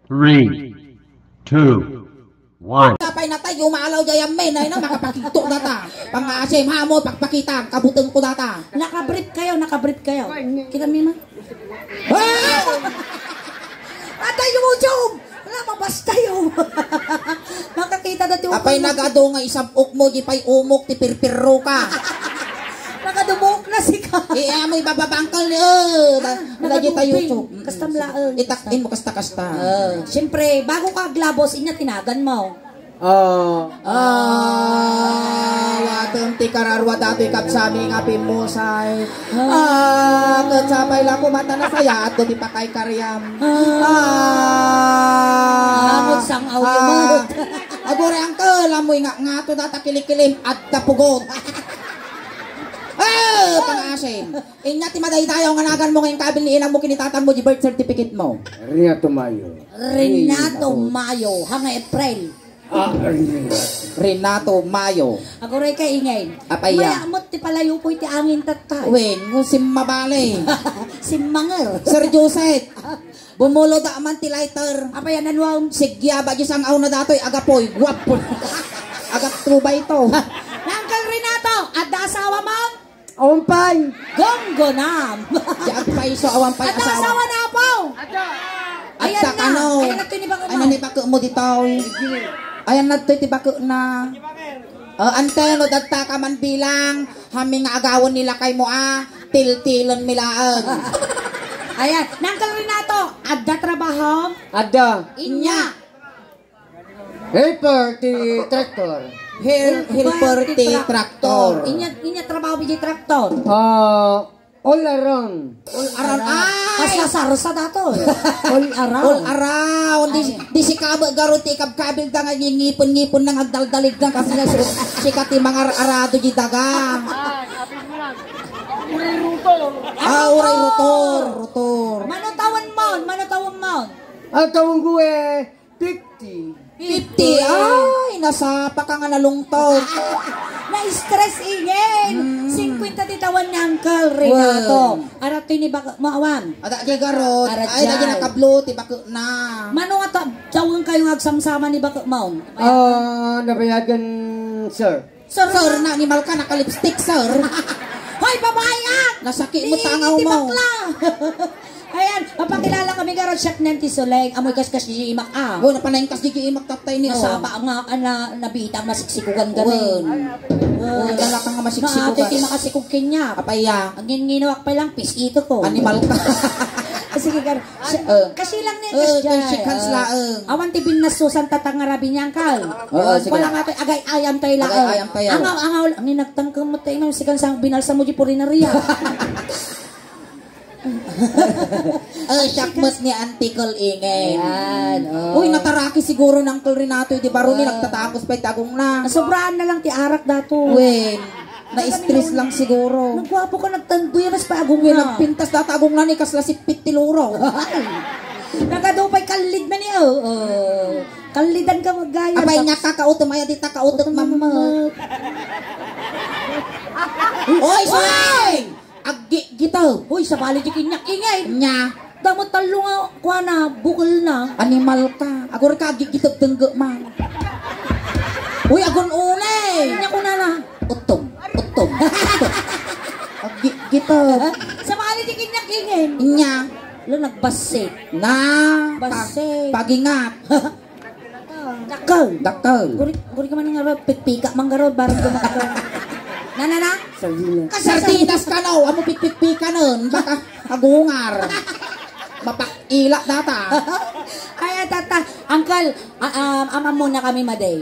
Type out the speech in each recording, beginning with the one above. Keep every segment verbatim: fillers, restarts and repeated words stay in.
Three, two, one. Apay natay, umalaw jay amin. Ay na, makapakito data. Pangasim, hamo, pakpakita, kabuteng ko data. Nakabrief kayo, nakabrief kayo. Kita mi ma? Ah! Atay, YouTube! Wala, mabas tayo. Makakita na ti Apay ukol. Nagado nga isab-ok mo, di pay umok, ti pirpirro ka. Nakadumok na si ka. Eh, amoy bababangkal ni, eh. Ah, lagi tayo, nakaduping. YouTube. Kastam laeng. Itak-in mo, kasta-kasta. Ah, siyempre, bago ka aglabos, inya tinagan mo. Ah. Ah, wadem ti kararua datoy kabsami nga pimmusay. Ah, ket sapay la koma ta nasayaat ti pakay kariam. Ah. Ah. Amot sang-aw ah. Yun. Agure, uncle, amoy nga, ngato data kilikilim, adda pugot. Ah, pangasim. Inya ti madaydayaw nga naganmo nga inkabil ni inangmo ken ni tatangmo di birth certificate mo. Renato Mayo. Renato Mayo, hanga April. Ah, Renato. Renato Mayo. Aguray ka, ingay. Apay ya? Maya met ti palayo po iti angin tatta. Wen, no simmabali. Simmanger. Sir Joseph, bumulod man ti lighter. Apay ya, nanuam? Sigya, ba, di sang-aw na datoy, agapoy, guwapo. Agatubay to. Uncle Renato, adda asawa mo? Awan pay. Gonggonam. Di agpaiso, awan pay asawa. Adda asawa na, apo? Adda. Ayan na. Kano? Ayan na to ni bako mo. Ayan na ni bako mo ditoy. Ayan na to ti bako na. Oh, ante, no, dadta ka man bilang. Hami nga agawan ni lakay mo, ah. Tiltilen mi laeng. Ayan. Uncle Renato, adda trabaho? Adda. Inya. Helper ti traktor. Hel-, helper ti traktor. Inya, inya trabaho iti traktor. Ah, all around. All around. Ay! Kasla sarsa dato. All around. All around. Di, ay. Di si Kabe Garot ti ikabkabil da nga ngipon-ngipon nang agdaldalig na kasi na su-, sika ti mangar-arado di daga. Ay, abi mo lang. Uray rotor. Ah, uray rotor. Rotor. Mano tawen mo? Mano tawen mo? Ang tawon ko eh, Fifty. Fifty. Ay, nasapa ka nga nalungtod. Na-stress, ingen. Mm. Singkwenta ti tawen ni Uncle Renato. Wen. Arat ti ni bak-, mo awan. Ada kay garot. Arat ay, dagiti nakablo ti bakuna. Mano nga ta-, tawen kayo nga agsamsama ni bak-, maong? Ah, nabayagan, sir. Sir, sir, na animal ka, naka-lipstick, sir. Hoy, babae, ah! Nasakit mo tangaw mo. Bakla. Ayan, mapakilala kami, garot, siak nen ti Suleng. Amoy kaskas di imak, ah. Oh, napanayin kas di imak, tatay ni, oh. Nasaba nga, ah, na, nabita, masiksikugan kami. Wen. Wen, lalaka nga masiksikugan. Maatoy ti makasikog kenya. Apay, ya. Ang ngin-nginawak pa lang, pis ito ko. Animal ka. Sige, garot. Si-, eh. Kasi lang ni, eh, kasi si Hans laeng. Awan ti binnasusan tatang nga rabi niya, Uncle. Oo, sige. Wala nga tayo, agay-ayam tayo laeng. Agay-ayam tayo. Angaw, angaw, ang inagtangkang mo tayo, no? Sikan sa binalsa mo di purinarya. Eh, siak met ni Uncle Ingay. Ayan, oh. Uy, nataraki siguro ni Uncle Renato, di ba, Ronnie? Ah. Nagtatakos pa itagong na. Nasobraan na lang ti arak dato. Wen. Na-stress lang siguro. Nagwapo ka, nagtanduy, mas paagong na. Nagpintas, tatagong na ni kasla sipit ti luro. Ay. Nagadupay kallid na ni, oh, oh. Kallidan ka maggayam. Apay nga kakautom, ay, di ta kautom, mamma. Oy, Soy! Aggigitaw. Uy, sabali di kinyak, ingay. Nya. Damo tallo nga, kuana, bukol na. Animal ka. Agor ka, aggigitaw, tengge man. Uy, agun unay. Nya ko na na. Utom, utom, utom. Aggigitaw. Sabali di kinyak, ingay. Nya. Lo, nagbasik. Na. Basik. Pag-, pagingat. Dakkel. Dakkel. Guri, guri ka man nga ro, pikpika man nga ro, barang dumakkel. Na, na, na? Sardinas. Sardinas ka, no? Amo pikpika nun. Baka agungar. Mapakila data. Ay, ay, tata. Uncle, ah, ah, ama muna kami, maday.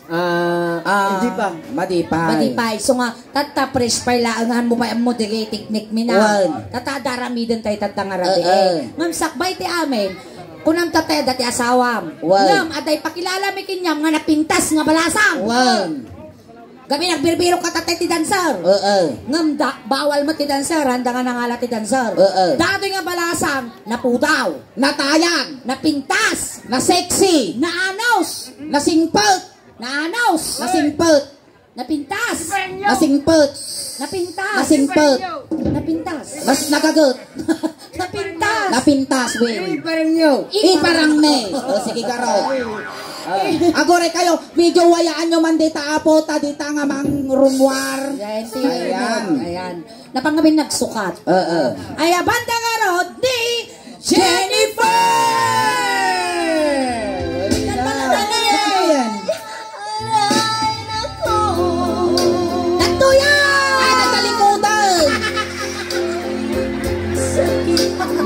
Ah, ah, hindi pa. Madipay. Madipay. So nga, Tatta, fresh pay laeng, han mo pay ammo dagiti teknik mi na. Wen. Tatta, daramiden tayo tatta nga rabii. Eh, eh. Ngem sakbay ti amin, kunam tatta, dati asawam. Wen. Ngem, adda ipakilala mi kaniam nga napintas nga balasang. Wen. Gamin nagbirbirok ka tatta ti dancer. Eh, eh. Ngem, da-, bawal met ti dancer, anda nga nangala ti dancer. Eh, eh. Datoy nga balasang, napudaw. Natayag. Napintas. Nasexy. Naanos. Nasingpet. Naanos. Nasingpet. Napintas. Nasingpet. Napintas. Nasingpet. Napintas. Mas nagaget. Napintas. Napintas, wen. Iparangyo. Iparangmi. O, sige, garo. Aguray kayo, medyo wayaanyo man dita, apo, ta dita nga mangrumuar. Ayan, sige. Ayan. Ayan. Napangamin nagsukat. Oo. Ay, banda nga rod ni Jennifer! Ayan. Aray, nako. Nagtuya! Ay, nagtalikudan!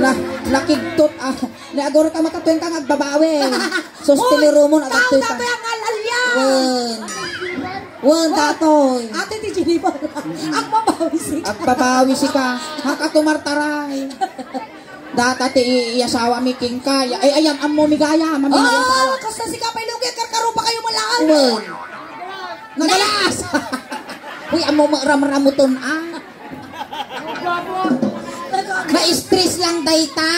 Na, nakigtot, ah. Ni agor ka makatuen ka nga agbabawi. Sus, hoy, tinuro mo na tao agtoy pa. Datoy ang alalya. Wen. Wen, oh, datoy. Ate, ti Jennifer. Agbabawi si ka. Agbabawi si ka. Haka tumartaray. Data ti i-, i-asawa mi king kaya. Ay, ayan, ammo mi gaya. Mami, oh, asawa. Kasta si Kapay Lugi, karkaro pa kayo malaan. Wen. Nagalas. Uy, ammo mo ramramuton, ah. Na-stress lang dayta.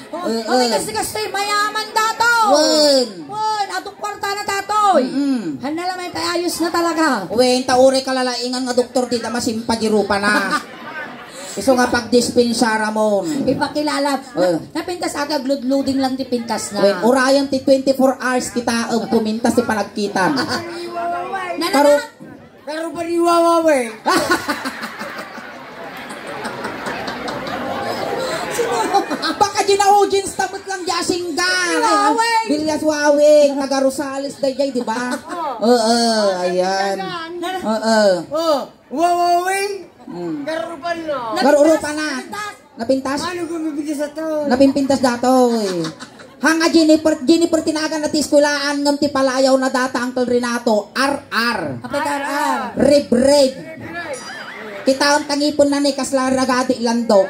Oh, eh, okay, eh. Kasi, kasi mayaman dato. Wen. Wen, aduk kwarta na datoy. Mm-mm. Handa lang may paayos na talaga. Wen, ta uray kalalaingan nga doktor, dita masimpag irupana. Isu nga pagdispensara mon. Ipakilala. Eh. Na-, napintas aga, gludluding lang ti pintas na. Wen, urayan ti twenty-four hours kita, eh, pumintas ti panagkitam. Nana, Karo-, Pero baliwawa, we. Baka di na audience ta met lang di asinggan. Wawing. Bilyas Wawing, taga Rosales, dayjay, di ba? Oo, ayan. Oo. Oh, Wawawing. Mm. Garurupan na. Garurupan na. Napintas? Napintas? Ano gumipintas ato? Napimpintas datoy. Hanga Jennifer, Jennifer tinagan na ti eskuelaan ngem ti palayaw na data, Uncle Renato, R R. Apay ta R R? Rib-rib. Kitaem ta ngipon na ni kasla ragadi landok.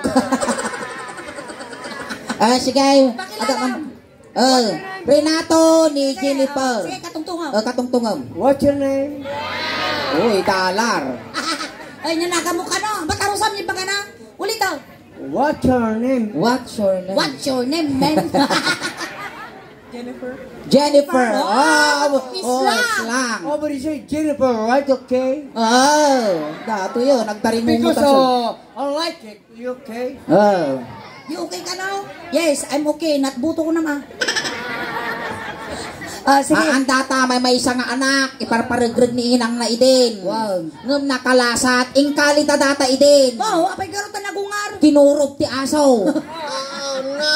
Ah, sige. Pakilala. Ada man. Eh, Renato ni Jennifer. Sige, katungtungam. Eh, katungtungam. What's your name? Uy, dollar. Ay, nanaga mo ka, no? Ba't arusam ni pagana? Ulito. What's your name? What's your name? What's your name, man? Jennifer. Jennifer. Oh, oh, Islam. Islam. Oh, but you say Jennifer, right? Okay. Oh, dato yun. Nagtaringungot. Because, uh, I like it. You okay? Oh. You okay ka now? Yes, I'm okay. Natbuto ko naman. Ah, sige. Ah, ang data, may maysa nga anak, iparparegreg ni inang na idin. Wow. Ngem nakalasat, ingkali ta data idin. Wow, apay garo ta nagungar. Kinurup ti aso. Oh, no.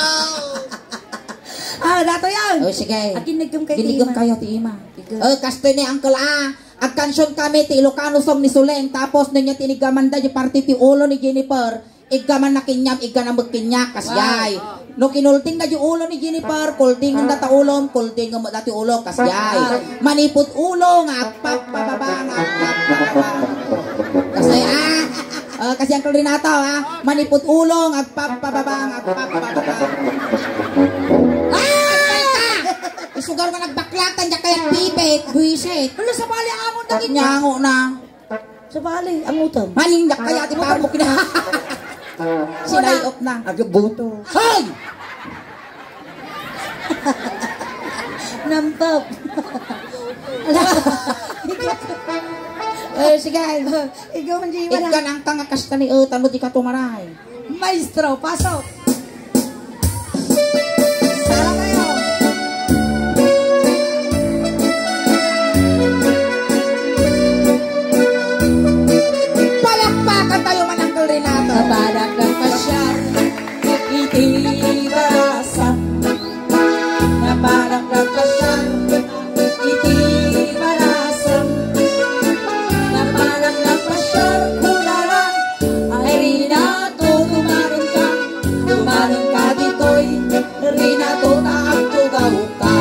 Ah, dato yan. Oh, sige. Akin nagdum kay Giligum ima. Kayo ti ima. Sige. Oh, kastoy ni Uncle A. Agkansion kami ti Ilocano song ni Suleng. Tapos, no niya tiniggaman da, di parte ti ulo ni Jennifer. Igga man na kaniam, igga na met kaniak, kasdiay. Wow. No kinulting da di ulo ni Jennifer, kultingen da ta ulom, kultingen met da ti ulo, kasdiay. Manipud ulo nga agpapababa, nga agpapababa. Kasdiay, ah. Ah, kasi Uncle Renato, ah. Manipud ulo nga agpapababa, nga agpapababa. Ah! Isugar nga nagbaklatan, diak kayat pipit, buwisit. Hala, sabali, amon dagiti. Nyango na. Sabali, ang utom. Maning yak kaya ti parok na. Sinayop na. Agabuto. Hoy! Nampap. Eh, sige. Ikaw, hindi wala. Igganang ka nga kasta ni utom, di ka tumaray. Maestro, pasok. Sala tayo. Palakpakan tayo man, Uncle Renato. Napanak na pasyar iti barasa. Napanak na pasyar iti barasam. Napanak na pasyar kunana, ay Renato, tumanon ka, tumanon ka ditoy, Renato, ta agtugaw ka.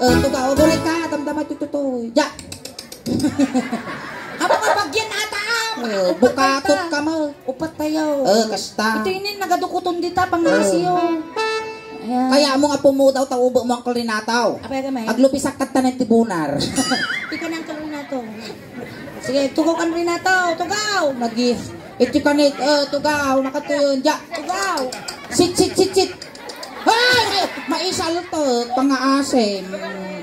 Eh, tugaw, aguray ka, damdama ti tutoy. Ja. Amo nga bagyan ata, ah. Eh, bukatot ka mo. Upat tayo. Eh, kasta. Ito inin nagadukuton dita, pangasiyo. Eh. Ayan. Kaya mo nga pumudaw, taubo mo ang Renato. Apay ka, may? Aglupisak ka tanan ti bunar. Ika na ang Renato. Sige, tugaw kan Renato. Tugaw! Nagi-, iti ka ni, eh, tugaw, nakatuyon. Ja. Tugaw! Sit, sit, sit, sit. Ay, ay, maisalto, pangaasim.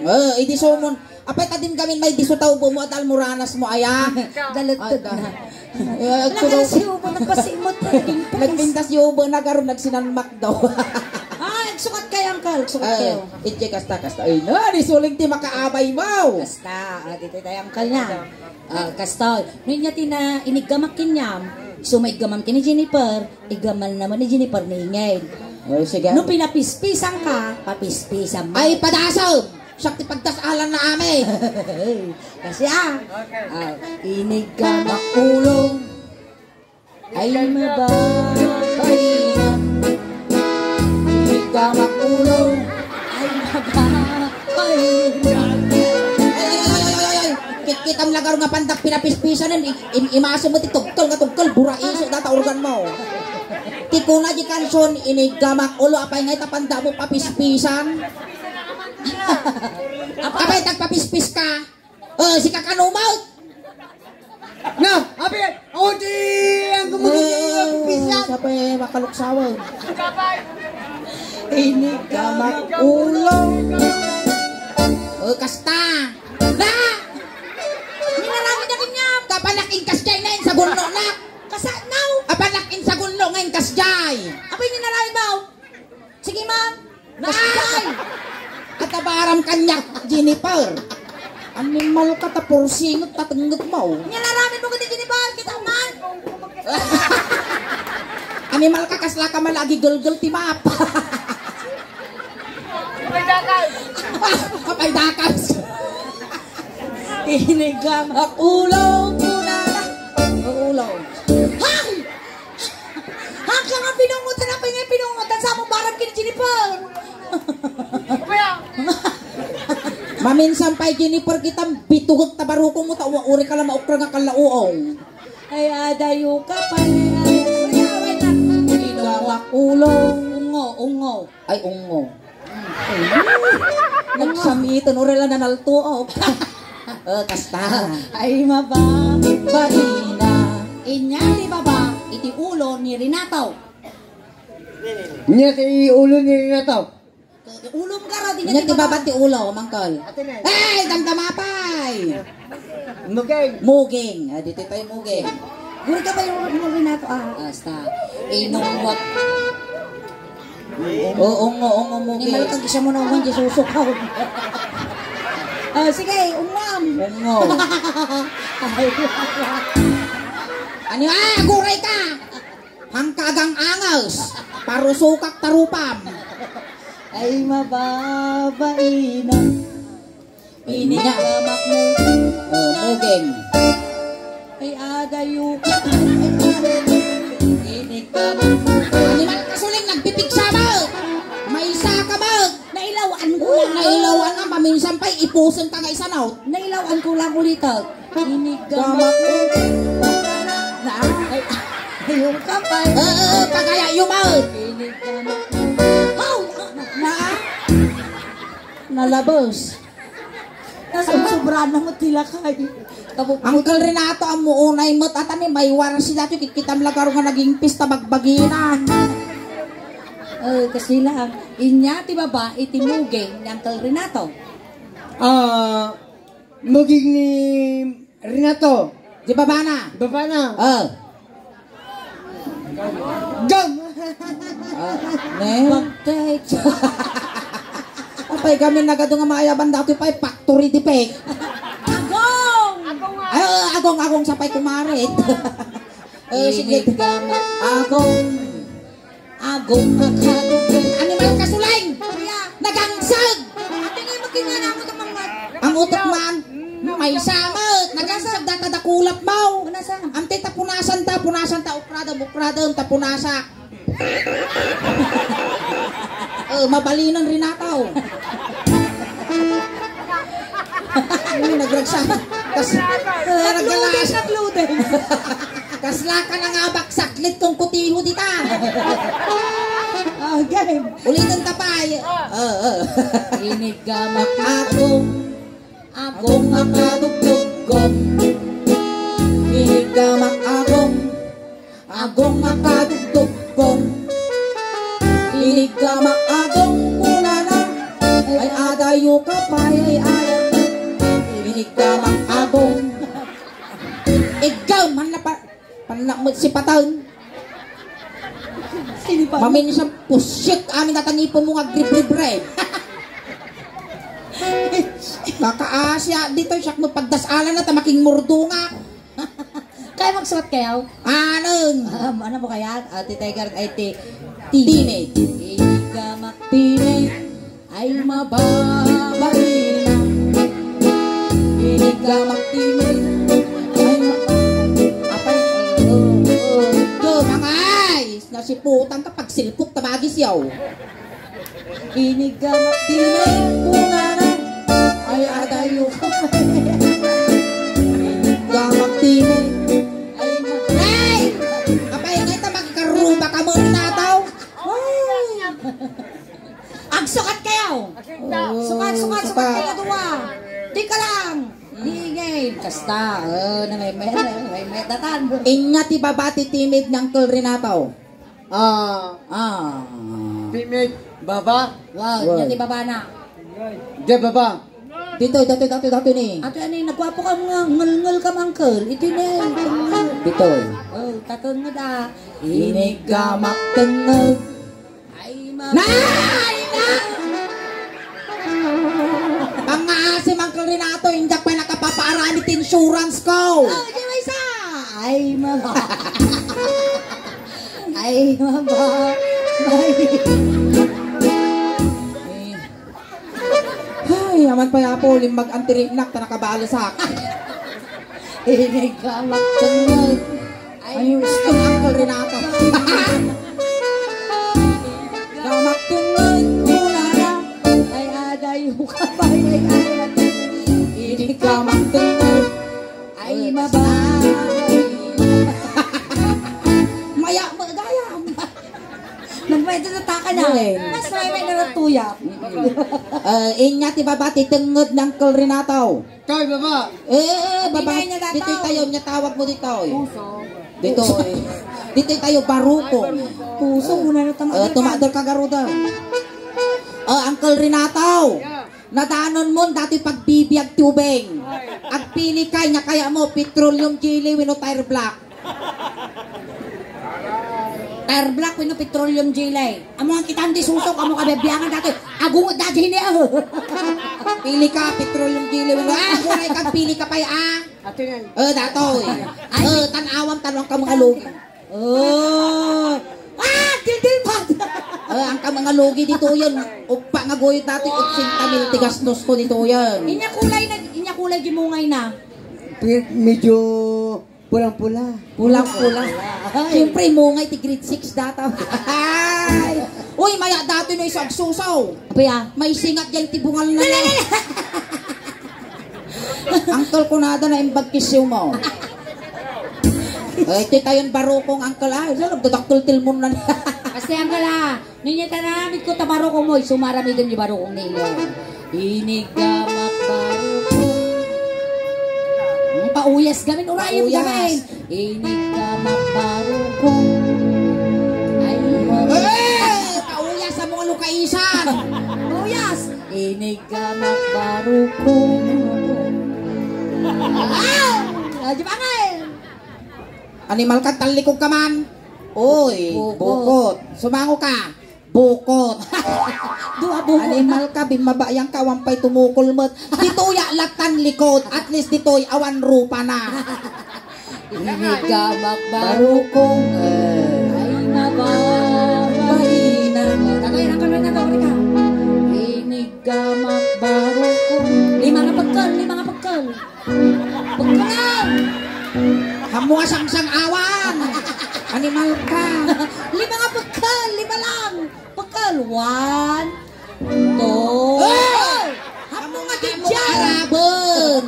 Eh, idi sumon. Apay ta din gamin may diso ta ubo mo at almoranas mo, aya. Dalatod na. Nagpintas yung ubo, nagpasimot na naging pulis. Nagpintas yung ubo na karon nagsinanmak daw. Ah, nagsukat kayo, uncle. Nagsukat kayo. Itche, kasta, kasta. Ay, na, di suling ti makaabay mo. Kasta, ah, dito tayo, uncle na. Ah, kasta. Nunya ti na iniggamak kinyam. So, maiggamam kini Jennifer. Iggamal naman ni Jennifer ni Ingay. Oh, sige. No pinapispisan ka, papispisan mo. Ay, padasam! Siak ti pagtasalan na amin. Kasi ah, ah, iniggamak ulo. Ay, mababaina. Iniggamak ulo. Ay, mababaina. Ay, ay, ay, ay, ay, ay. Kit-, kitam lagar nga pandak pinapispisan, in, in, imaso mo ti tugtol nga tugtol, buraiso data organ mo. Ti kuna di kanson, iniggamak ulo, apay nga ita panda mo papispisan. Apay, tagpapispis ka. Oh, si kakanumaw. Na, apay, oh, di, ang gumugulo, pisan. Sapay, makaluksawan. Iniggamak ulo. Oh, kasta. Na! Ninarami na kanya. Kapanak in kasjay na in sa gunno na. Kasa, now? Apanak in sa gunno nga in kasjay. Apay ninarami mo? Sige, ma'am. Nay! At abaram kanya, Jennifer. Animal ka, ta porsingot, tatengnget mo. Ninarami mo kanya, Jennifer. Kita man. Animal ka, kasla ka malagi gulgul ti map. Kapay dakas. Iniggamak ulo, kunana. Ulo. Hay! Hangka nga pinungutan, apay nga pinungutan sa among barang kini Jennifer. Maminsan pay Jennifer, kitang bitugek ta barukong mo, ta uri ka lang maukra nga kalauong. Ay, adayo ka pa, ay, ay, ay, ay, ay, na. Iniggamak ulo. Ungo, ungo. Ay, ungo. Nagsamitan, uri lang nanaltuok. Oh, kasta. Ay, mababaina. Inya ti baba, iti ulo ni Renato. Inya ti ulo ni Renato. Ulom ka raw, di niya ti baba ti ulo, mangkol. Hey, damdama pay! Muging. Muging. Ah, dito tayo muging. Guri ka ba yung, yung Renato, ah? Basta. Inungwat. Oo, ungo, ungo, muging. Ni malakag siya mo na, ungo, di susukaw. Ah, sige, ungwam. Ungo. Ay. Ano, ah, guray ka! Hangkagang angas, parusukak tarupam. Ay, mababaina. Ini nga. Iniggamak mo. Oh, muging. Ay, adayo ka. Iniggamak mo. Animal ka suling nagpipigsa mo. Maysa ka mo. Nailawan ko lang. Nailawan na, maminsan pa'y ipusin ka nga isanot. Nailawan ko lang ulit, ah. Iniggamak. Gamak. Na? Ay, yung kapal. Oo, pagaya, yumaw. Iniggamak. Haw! Na? Nalabos. Nasubsobrahan na mo ti lakay. Uncle Renato, ammo unay met, ata ni may warsi dati, kikitam lagaro nga naging pista bagbagina. Oh, kasi lang. Inya ti baba, iti muging ni Uncle Renato. Ah, muging ni Renato. Di baba na. Baba na. Oh. Gam! Ah, ne? Bagtek. Apay kami nagado nga maayaban dati pay factory defect. Agong! Ay, oh, agong, agong, sapay kumarit. Eh, sige. Iniggamak. Agong. Agong makadugdog. Animal ka, Suleng! Kuya. Nagangsag! Ate nga, magkinana mo itong mga... Ang utok man, may samot. Nagangsag, data dakulap mo. Ano sa? Ante, tapunasan ta, punasan ta, ukradam, ukradam, tapunasa. Oh, mabalinan rin ataw. Ay, nagragsa. Kas-, ah, naggalas. Nagluding, nagluding. Kasla ka na nga, baksaklit kong kutiho dita. Ah, game. Ulitin ta pa, eh. Ah, ah. Iniggamak agong, agong makadugdugom. Iniggamak agong, agong makadugdugom. Iniggamak agong kunana. Ay, adayo ka pa, ay, ay. Pannak met sipatan. Sinipan mo. Maminsan, pusyek amin data ngipon mo nga agribribre. Kakaasya ditoy, siak met pagdasalan na ta makingmurdungak. Kaya magsuot kayo? Anong? Um, ano po kaya? Ah, ti Tiger, ay, ti Timid. Timid. Ikaw magtimid. Ay, mababaina. Inigamak timid. Ay, ma-, apay, oh, oh, oh, mga ay, nasiputan ka, pagsilpok, tabagis yaw. Inigamak timid, kunana. Ay, adayo ka. Inigamak timid. Ay, ma-, ay! Apay, ngay ta magkaruba ka mo rin ataw? Ay! Agsukat kayo! Oo, sukat, sukat, sukat kayo dua! Di ka lang! Ingay! Kasta, oh, na may meta, may meta tan. Inya ti baba ti timid ni Uncle Renato. Ah, ah. Timid, baba. Wow, inya ti baba na. Di baba. Dito, dito, dito, dito ni. Ato, ano, nagwapo ka mga ngelngel ka, Uncle. Ito na, ngelngel. Dito. Oh, tatenged, ah. Iniggamak tenged. Ay, ma- Nay! Na! Pangngaasim, Uncle Renato, injak pa nakapapaarani ti insurance ko. Oh, di ba isa? Ay, mama. Ay, mama. Ay. Ay, aman pay, Apo, limbag antiriknak, ta nakabalesak. Iniggamak tenged. Ay, gusto ni Uncle Renato. Gamak tenged, kunana. Ay, adayo ka pa, ay, ay, ay. Iniggamak tenged. Ay, mabay. Maya, magayam. Nagpwede na taka na. Yun eh. Mas may may naratuya. Eh, inya ti baba ti tenged ni Uncle Renato. Kay baba. Eh, eh, eh, baba. Ingay niya, Datoy. Ditoy tayo, niya tawag mo ditoy. Puso. Ditoy. Ditoy tayo, barukong. Puso, una na tama. Eh, tumader ka, Garuda. Oh, Uncle Renato. Yeah. Nadanon mo dati pagbibiag ti ubing. Agpili ka, inya kaya mo, petroleum jelly wenno tire black. Tire black wenno petroleum jelly. Amo ang kitan di susok, amo kabibiangan dati. Agungot dati hini, ah. Pili ka, petroleum jelly wenno. Ah, kuray kag pili ka pay, ah. Ato yan. Eh, Datoy. Ay. Eh, tan-awam, tanong ka mga lugi. Oh. Ah, dildil pa. Eh, ang ka mga lugi dito yan. Upa nga guyod dati, otsenta mil ti gastos ko dito yan. Inya kulay na, inya kulay di mungay na. Pi-, medyo pulang-pula. Pulang-pula. Ay. Siyempre, mungay ti grade six data. Ay. Uy, maya dati no iso agsusaw. Apo ya? May singat yan ti bungal na. Uncle, kunada na imbag kisiw mo. Ay, ti tayon barukong, Uncle, ay, sa nagdadakkel tilmon na. Basta, Uncle, ah. Ninya tanamit ko ta barukong mo, sumaramiden di barukong ni Ilo. Iniggamak barukong. Ang pauyas gamin, urayem gamin. Iniggamak barukong. Ay, eh! Pauyas sa mga lukaisan. Pauyas. Iniggamak barukong. Ah! Ah, di ba nga eh? Animal ka, talikog ka man. Oy, bukot. Bukot. Sumango ka. Bukot. Dua bukot. Animal ka, bimaba yan ka, awan pay tumukol met. Ditoy ya, latan likod. At least ditoy, awan rupa na. Iniggamak barukong. Eh. Ay, nababaina. Tatay, ang kamay na to, ka. Iniggamak barukong. Lima nga pagkal, lima nga pagkal. Pagkal! Hamu nga sangsang awan! Animal ka! Lima nga pagkal, lima lang! Pagkal, one, two. Hey! Hamu nga di dyan! Araben!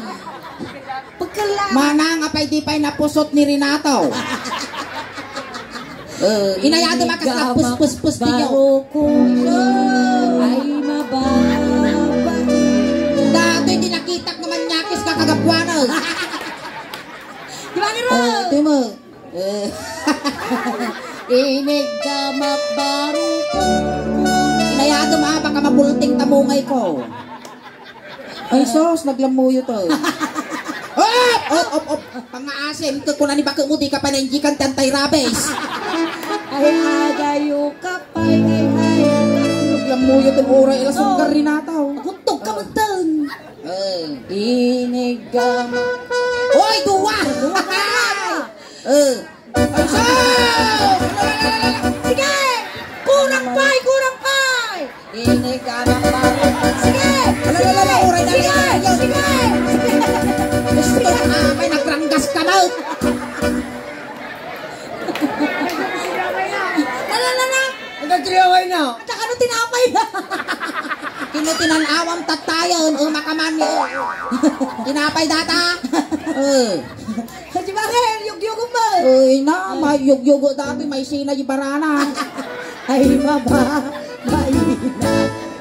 Pagkal lang! Manang, apay di pay napusot ni Renato. Eh, inayado makas na puspus-pus ti nyo. Barukong. Ay, mababa. Dati, di nakitak naman nyakis ka kagapuanan. Di ba, Nero? Oh, di mo. Eh. Iniggamak barukong. Inayado ma, baka mapulting tamungay ko. Ay, sus, naglamuyo to. Hop! Op, op, op. Pangaasim, kukuna ni baketmo, di ka pa nainjikan ti anti-rabies. Ay, agayo ka, pay, ay, ay. Naglamuyo ti uray, ila sunggar rinataw. Agutog ka, magtan. Eh. Inigam. Oy, duwa! Duwa ka! Eh. Ay, so! Sige! Kurang pay, kurang pay! Inigam. Sige! Ala, ala, ala, uray na. Sige! Sige! Gusto na, ah, may nagranggas ka na. Ala, ala, ala. Ang nagkilaway na. Tsaka no tinapay na. Kino tinan-awam tattayan, o makaman ni. Tinapay data. Eh. Sa si Bakit, yugyugo mo. Uy, na, may yugyugo dati, may sina di barana. Ay, maba, may na.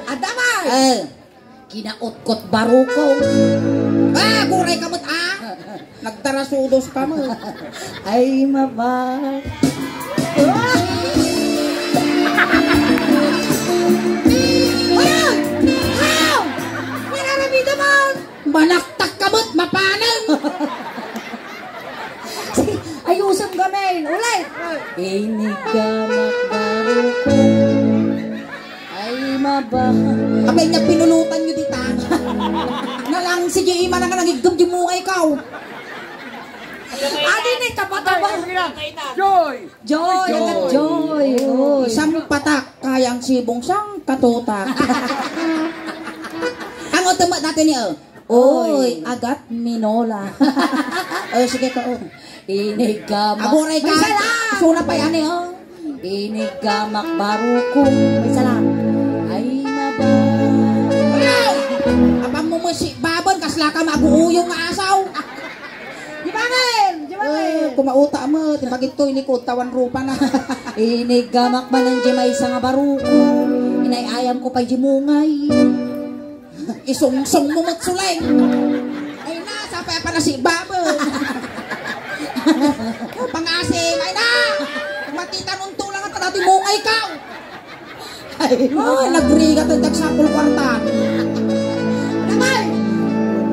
Adamay! Eh. Kinautkot baruko. Ah, guray ka met, ah! Nagdarasudos ka met. Ay, maba. Ay! Haw! May naramida man! Manaktak ka met, mapanen! Ayusen gamin. Ulit. Inigam, baruko. Ay, maba. Apay nga pinulutan nyo dita. Nalang, sige, ima na nga nangiggem di mungay kaw. Adi ni taba-taba. Joy! Joy, anak Joy. Oy. Isang patak, kayang sibong sang katutak. Ang utama dati ni, oh. Oy, agat minola. Oh, sige ka, oh. Inigam. Aguray ka. May sala. Suna pa yan, eh, oh. Inigamak baruko. May sala. Ay, maba. Ay! Apan mo mo si Babon, kasla ka maguuyong nga asaw. Di ba, Mel? Di ba, Mel? Eh, kumauta mo, ti bagitto, inikot, tawan rupa na. Inigamak manen di maysa nga baruko. Inay-ayam ko pay di mungay. Isungsong mo met, Suleng. Ay na, sapay pa na si Babo. Pangasim, ay na. Matita nung tulang at dati mungay ka. Ay, ay, nagrigat ang tagsapul kwarta. Namay!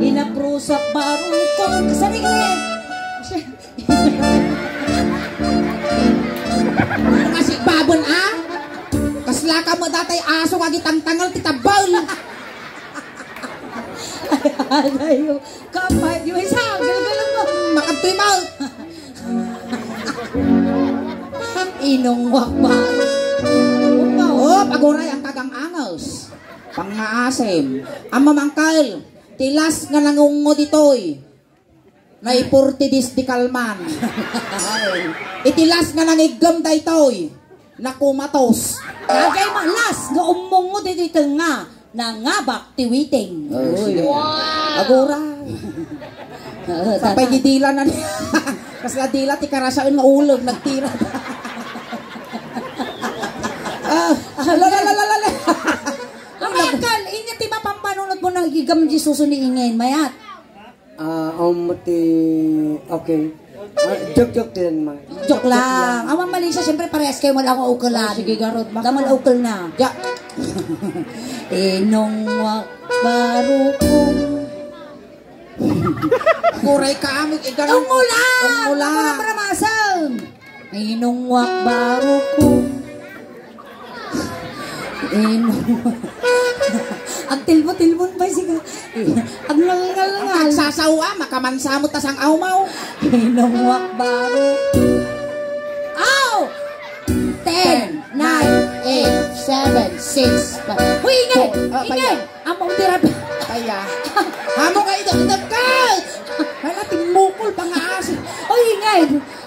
Inaprusak baruko. Kasari ka eh. Kasi Babon, ah? Kasla ka mo datay aso nga agitangtangal ti tabbal. Adayo. Kapay, di ba isa? Galagalan mo. Makadtoy mo. Inungwak ba? Oh, paguray ang kagang angas. Pangaasim. Ang mamangkal. Tilas nga nangungo ditoy. Naiporti dis di kalman. Iti las nga nangiggem daytoy, nakumatos. Dagay malas nga ummungo ditoy tengnga, nangabak ti witing. Oh, sige. Agora. Sapay di dila na ni-, kasla dila ti karasaen nga uleg, nagtira. Ah, la, la, la, la, la, la. Ang akal, inya ti mapampanunot mo nang igam di suso ni Ingen, mayat. Ah, um, ti, okay. Ah, joke, joke din, ma. Joke lang. Awan mali siya, siyempre parehas kayo, wala akong ukelan. Oh, sige, garod, baka. Damal ukel na. Ja. Inong wak baruko. Kuray ka, amig, iganong. Ungula! Ungula. Ungula, maramasan. Inong wak baruko. Inong. Agtilbo-tilbon pa siya. Agngalngalngal. Agsasawa, makamansamot ta sang awmaw. Inong wak baruko. Aw! Ten, nine, eight, seven, six, five. Uy, ingay! Oh, ingay! Paya. Amo ti rap. Paya. Amo nga idagdag ka! Hala, timmukol pa nga asin. Uy, ingay!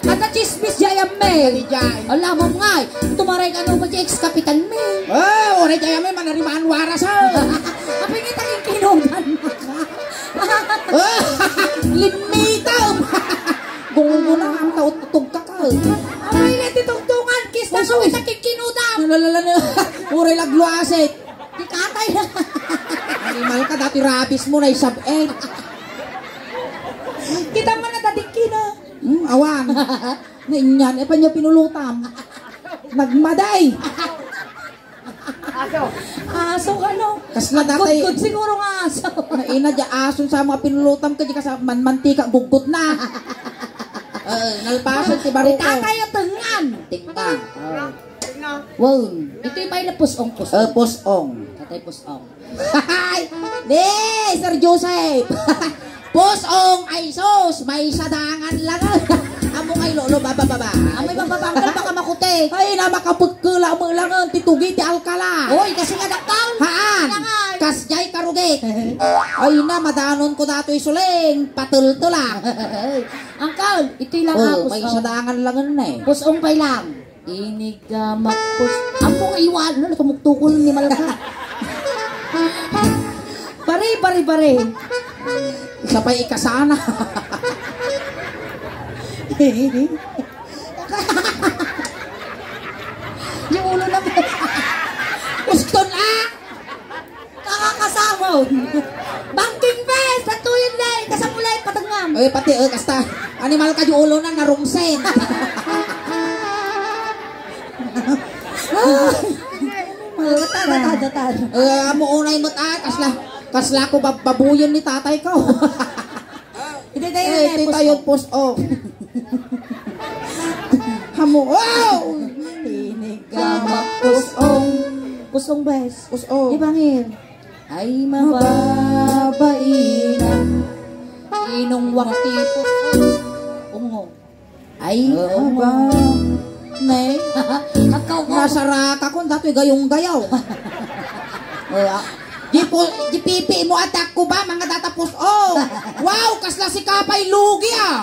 Adda chismis jay amin. Kadi jay. Ala mo ngay. Tumaray ka no ba jay ex-kapitan mi? Oh, oray jay amin, manarimaan waras, ha? Apay nga tanging kinudan mo ka. Oh, limita. Gungguna, ang tautog ka ka. Apay nga titungtungan, kista ka kita kikinudan. Lalala na. Uray lagluasit. Di katay. Animal ka, dati rabies mo, naisab-et. Kita man na dati kina. Hmm, awan. Nainyan, e pa niya pinulutam. Nagmaday. Aso, ano? Kasla dati. Gudgod siguro nga aso. Ay, ina, dia ason sa mga pinulutam ka, di ka sa manmantika, guggot na. Eh, nalpasan ti baro ko. Tatay, atengan. Tingnan. Oh. Wow. Ito'y pay na pusong, pusong. Eh, pusong. Tatay pusong. Ay! Ni, Sir Joseph! Pusong, ay sus, may sadangan lang. Amo ngay lolo, baba, baba. Amoy baba, baba, baka makutik. Ay, na makapekkela mo lang ti tugi ti alkala. Oy, kasi nga daktal. Haan. Kailangan. Kasjay karugit. Ay, na, madanon ko datoy suling. Pateltela. Uncle, ito lang. Oh, may sadangan lang na eh. Pusong pay lang. Inigamak pus-, ampong iwan, ano, tumuktukol ni Malaka. Bare, bare, bare. Isa pa'y ikasana. Yung ulo na. Uston, ah! Kakakasamon. Banking fest, at tuyon lay, kasamulay, patangam. Eh, pati, eh, kasta, animal ka, di ulo na, narungsen. Ay, mata, mata, mata. Eh, amo unay mo, ah, kasla, kasla ko bab-, babuyon ni tatay ko. Hindi tayo. Eh, na, ito tayo, pusong. Pusong. Hamu, oh! Inigamak pusong. Pusong, bes. Pusong. Ibangin. Ay, mababainak. Inungwak ti pusong. Ungo. Ay, oo, aba. Ne? Agkaw ko. Nasaraka ko, datoy gayong-gayaw. Oh, ah. Di po, di pipi mo, atak ko ba, mga datapos. Oh, wow, kasla si Kapay Lugi, ah.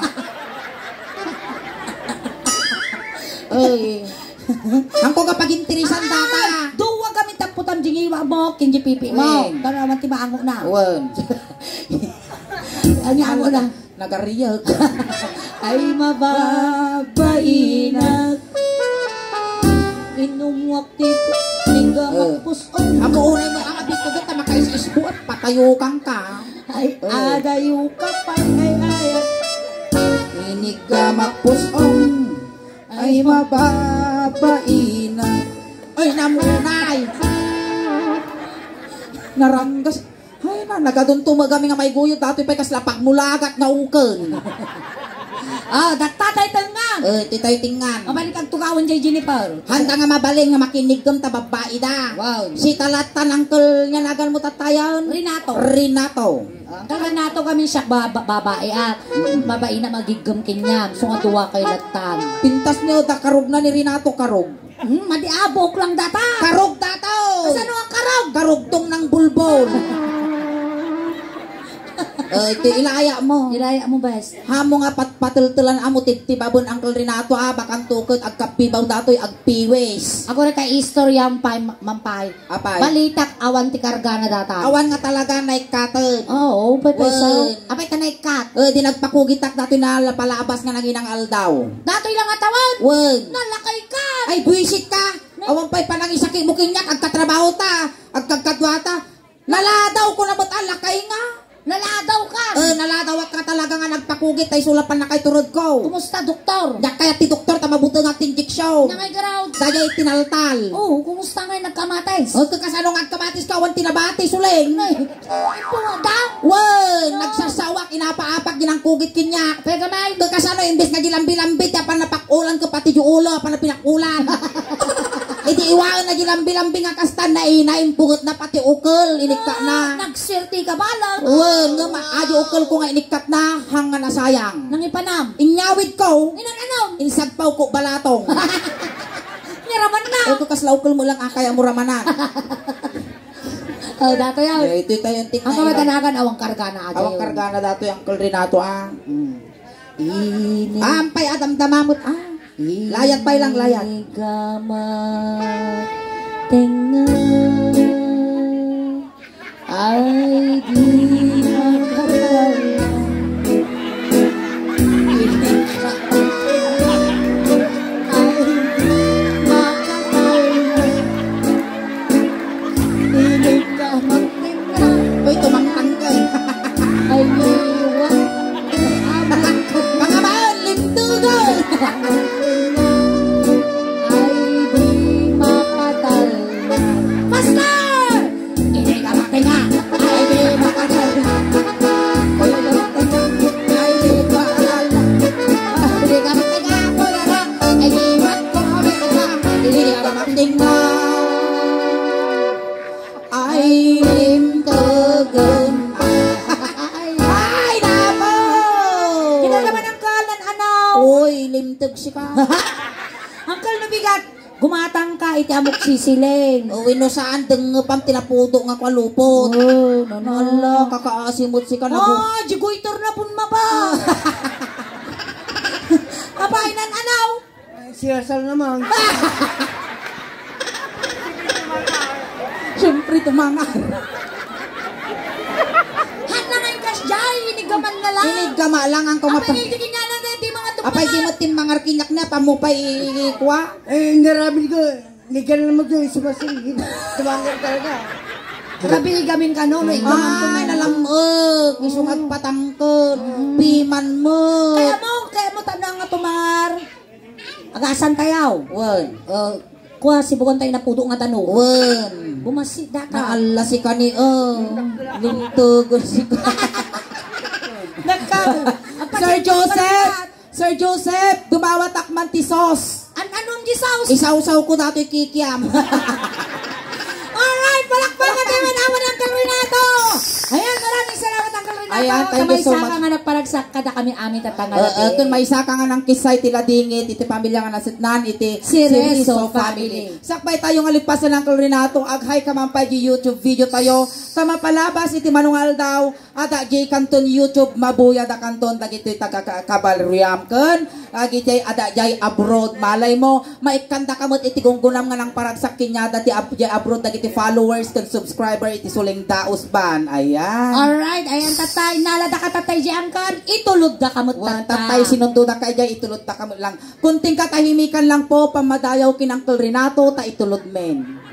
Ay. Ang ko kapag-interesan, ah, data. Duwa kami taputan, dingiwa mo, kin di pipi mo. Wen. Tara, man ti maango na. Wen. Ang ango na. Nagariyag. Ay, mababainak. Inumwak ti pu-, tingga. Eh. Magpus-, oh. Amo unay mo ang abit ko, gata, makais-isbuat, patayukan ka. Ay, eh. Adayo ka, pay, ay, ay. Inigamak pusong. Ay, mababainak. Ay, namunay. Naranggas. Ay na, nagadunto magami nga maiguyod, datoy pay kasla pagmulagat nga uken. Ah, datta tay tengnga. Eh, ti tay tengngan. Mabalik agtugawan jay Jennifer. Handa nga mabalin nga makinigkem ta babbai da. Wow. Si talatan, uncle, nga nagan mo tatayan? Renato. Renato. Ah, uncle Renato kami siya ba-, ba-, babai at babai na magiggem kaniam. So nga duwa kay latan. Pintas niyo, da karog na ni Renato, karog. Hmm, madi abok lang data. Karog data. Kasano ang karog? Karugtong ng bulbol. Eh, ito ilaya mo. Ilaya mo, bes. Hamo nga pat-, pateltelan amo ti, ti babon Uncle Renato, ah, bakan tuket agkapibaw datoy agpiwis. Ako na kay istorya, mampay, mampay. Apay. Balitak awan ti kargana data. Awan nga talaga naikkaten. Oo, pay, pay, so, wen. Apay ta naikkat. Eh, di nagpakugitak datoy na palabas nga nanginang aldaw. Datoy lang a tawen. Wen. Nalakay ka. Ay, buwisit ka. Awan pay panangisaki mo kaniak, agkatrabaho ta, agkagkadua ta. Naladaw ko na met a lakay nga. Naladaw ka. Eh, naladaw ka talaga nga nagpakugit, ay sulapan na kay turod ko. Kumusta, doktor? Diak kaya ti doktor, ta mabuteng ti injection. Nangay garaw. Dayay tinaltal. Oh, kumusta nga nagkamatis? Oh, kasano nga agkamatis ka, awan tinabati, suling. Ay, ito nga daw. Wen, nagsasawak, inapa-apak, ginangkugit kaniak. Pwede man. Kasano, imbes nga gilambi-lambi, ti apan napak-, ulan ko pati di ulo, apan na pinakulan. Iti iwaen na di lambi-lambi nga kasta na ina, impunget na pati ukel, inikkat na. Ah, nagswerte ka bala. Wen, nga ma-, adi ukel ko nga inikkat na, hang nga nasayang. Nangipanam. Inyawid ko. Inan-anam. Insagpaw ko balatong. Nyaraman na. Ito kasla ukel mo lang akay a muramanan. Oh, dato yan. Eh, ito tayo ang tingnan. Ang kamatanagan, awang karga na, adi. Awang karga na dato, Uncle Renato, ah. Mm. Ini. Ampay, adam damamot, ah. Layat pay lang, layat. Igama tenga. Ay, di makatala. Ay, di makatala. Inig ka magtinga. Uy, tumangtang ka eh. Ay, liwa. Mga baon, lintugon. Ay, di makatal. Mas Uncle, no bigat, gumatang ka iti amoksisiling. O, wenno saan, dengngepam ti napudo nga kua lupot. Oh, no, no. Ala, kakaasi met sika, nagu- Ah, di goiter na pun mapa. Apay, nan-anaw? Ay, siyasal naman. Siyempre, tumangar. Hanna nga inkas jay, inigaman na lang. Inigama lang ang kumapa- Apay, di kinyanan na, di mga tumangar. Apay, di mo timmangar kinyak na, pamupay ikwa. Eh, narabil ko, nigan naman ko, sumasing. Tumangar talaga. Rabi gamin ka, no? No, ikaw man Ay, tumangar. Nalamok. Isu nga agpatangkod. Mm. Piman mo. Kaya mo, kaya mo tanang nga tumangar. Agasan tayaw. Wen. Uh, Kua, sibukan tayo napudo nga tanong. Wen. Bumasi, daka. Naalla si kani, oh. Lintugon si Nagka-, Sir Joseph! Sir Joseph, dumawatak man ti sauce. An-, anong di sauce? Isawsaw ko datoy kikiam. Alright, palakpakan naman naman ang Uncle Renato. Ayan, maraming salamat, Uncle Renato. Ayan, thank you so much. Kamaysa ka nga nagparagsak kada kami amin tatangalabi. Eh, eh, kun maysa ka nga nangkissay ti ladingit, iti pamilya nga nasetnan, iti Cerezo Cerezo family. Family. Sakbay tayo nga lipasan, Uncle Renato, aghay ka man pay di YouTube video tayo, ta mapalabas iti manong aldaw, adda jay kanton YouTube, mabuya da kanton dagitoy taga ka-, kabalriam ken, agitay adda jay abroad, malay mo, maikkanda ka met iti gunggunam nga nangparagsak kaniada ti ab-, jay abroad dagiti followers ken subscriber iti Suleng Daos Band. Ayan. Alright, ayan, tatay, nalada ka, tatay, jay angkan, itulod da ka met, Wan, tatay. Tatay, sinundo da ka, jay itulod da ka met lang. Kunting katahimikan lang po, pamadayaw ken Uncle Renato, ta itulod men.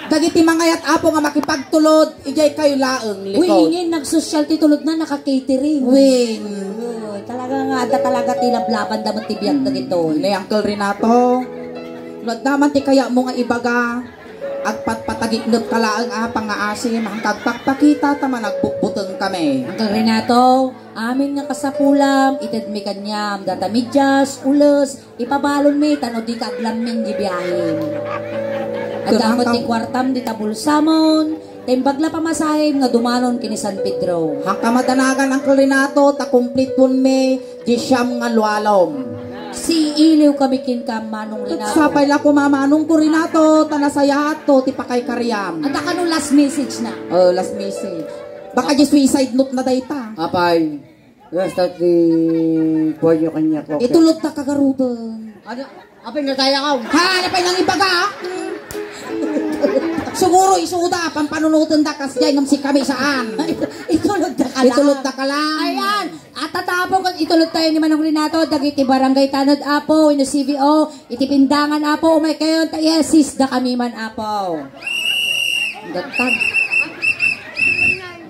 Dagiti mangayat, Apo, nga makipagtulod, idiay kayo laeng, Uy, likod. Ingen, nagsosyal ti tulod na, naka-catering. Wen. Uy, talaga nga, adda talaga ti lablaban da met ti biag dagitoy. Ni Uncle Renato, no adda man ti kayatmo nga ibaga, agpatpatagiknep ka laeng a pangaasi, makagpakpakita ta managbutbuteng kami. Uncle Renato, amin nga kasapulam, itedmi kaniam, data medias, ules, ipabalonmi, tano dika aglammin di biahem. Adda met ti kuartam dita bulsamon, ta imbag la pamasahem nga dumanon ken ni San Pedro. Haan ka madanagan, Uncle Renato, ta kumplituenmi di siam nga lualom. Siiliw kami kenka, Manong Renato. Sapay la koma, Manong ko, Renato, ta nasayaatto ti pakaykariam. Adda kano last message na? Oh, last message. Baka di suicide note na dayta. Apay. Basta ti kuwanyo kaniak, okay. Itulod ta ka garuden. Ano? Apay, natayakaw. Ha? Ano pay nang ibaga? Siguro isuda, pampanunoten da, kasjay, ngem si kami saan. Itulod ta ka lang. Itulod ta ka lang. Ayan. At tatapo, kung itulod tayo ni Manong Renato, dagiti barangay tanod, Apo, wenno C V O, iti pindangan, Apo, umay kayo, ta i-assist da kami man, Apo. Datag.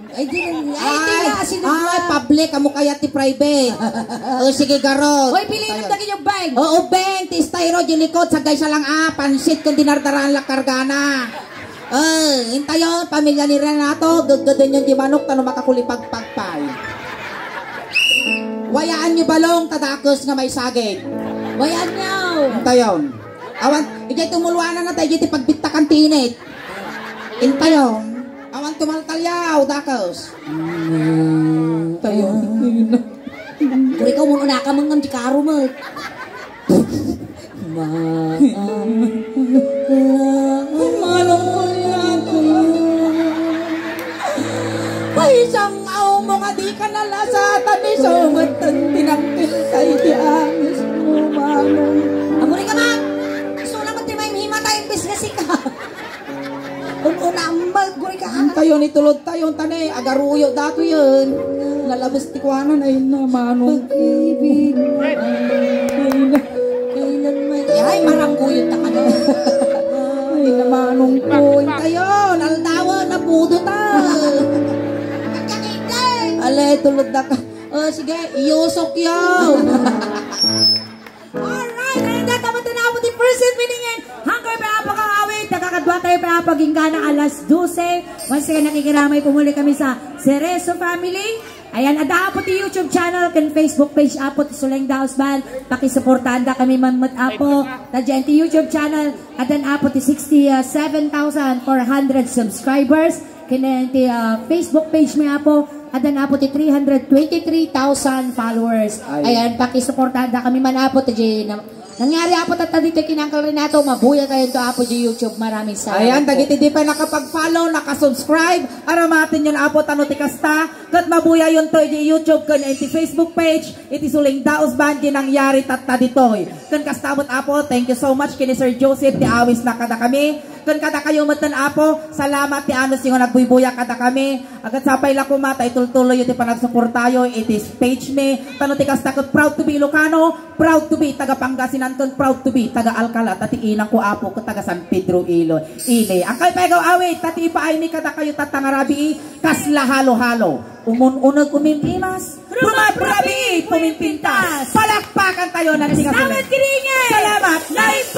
Ay, di na, ay, di na, sino ay, ba? Public, amo kaya ti private. O, sige, garot. Hoy, pili ng daging yung bang. Oo, bang, ti styro, di likod, sagay sa lang, ah, pansit, kung dinardaraan lang kargana. Eh, intayon, pamilya ni Renato, gaggadan yung di manok, tano makakulipagpagpay. Wayaan nyo balong, tadakes nga may sagit. Wayaan nyo. Intayon. Awan, ijay tumuluanan na tayo, ijay ti pagbittakan ti init. Intayon. Awan tumaltalyaw, dakes. Tayo. Kuri ka, umununa ka, mangam di karo mo. Ma-, Manong ko yan, kuya. Ay, isang aw mo nga di ka nalasatan, iso, ba't ang tinangkil ka, iti angis mo, Manong? Aguri ka man! Gusto naman ti may himatay, imbis nga sika. Ununa, amal, guri ka. Tayo ni tulod tayo, tane, agaruyo dato yun. Nalabas ti kuanan, ay na, Manong. Pag-ibig. Ay na. Kailan man. Ay, marangguyon ta ka na. Ay na, Manong ko. Tayo, naldawa, napudo ta. Pagkakita. Ale, tulod na ka. O, sige, iyusok yun. Alright, ayan, data mo tinaw mo ti first hit meaning. Hanggang pa apa kang awit, nakakadwa tayo pa apa, ginggana alas dose. Once again, nakikiramay, pumuli kami sa Cerezo Family. Ayan, adda apo ti YouTube channel ken Facebook page apo ti Suleng Daos Band. Pakisuportahan da kami man met apo. Ta diyan ti YouTube channel, addan apo ti sixty-seven thousand four hundred subscribers. Ken ti, ah, Facebook page mi apo, addan apo ti three hundred twenty-three thousand followers. Ay. Ayan, pakisuportahan da kami man apo ti na-, Nangyari, Apo, tatta ditoy ken Uncle Renato, mabuyayonto, Apo, di YouTube. Maraming salamat Ayan, po. Dagiti di pay nakapag-follow, nakasubscribe, aramatenyon, Apo, tano ti kasta, ket mabuyayonto iti YouTube ken iti Facebook page, iti Suling Daos Band, di nangyari tatta ditoy. Ken kasta met, Apo, thank you so much ken ni Sir Joseph, ti awisna kadakami. Ken kadakayo metten, Apo, salamat ti anus nga nagbuybuya kadakami. Ket sapay la koma ta itultuloyyo ti panagsuportayo iti page mi. Tano ti kasta ket proud to be Ilocano, proud to be taga Pangasinan, ken proud to be taga Alcala, ta ti inako, Apo, ket taga San Pedro Ilo. Ile. Angkay pay agaw awit, ta ti ipaaymi kadakayo tatta nga rabii, kasla halo-halo. Umun-uneg umim-imas, rumabrabii pumimpintas. Palakpakan tayo ng tigas. Salamat, Kiringan! Salamat! Live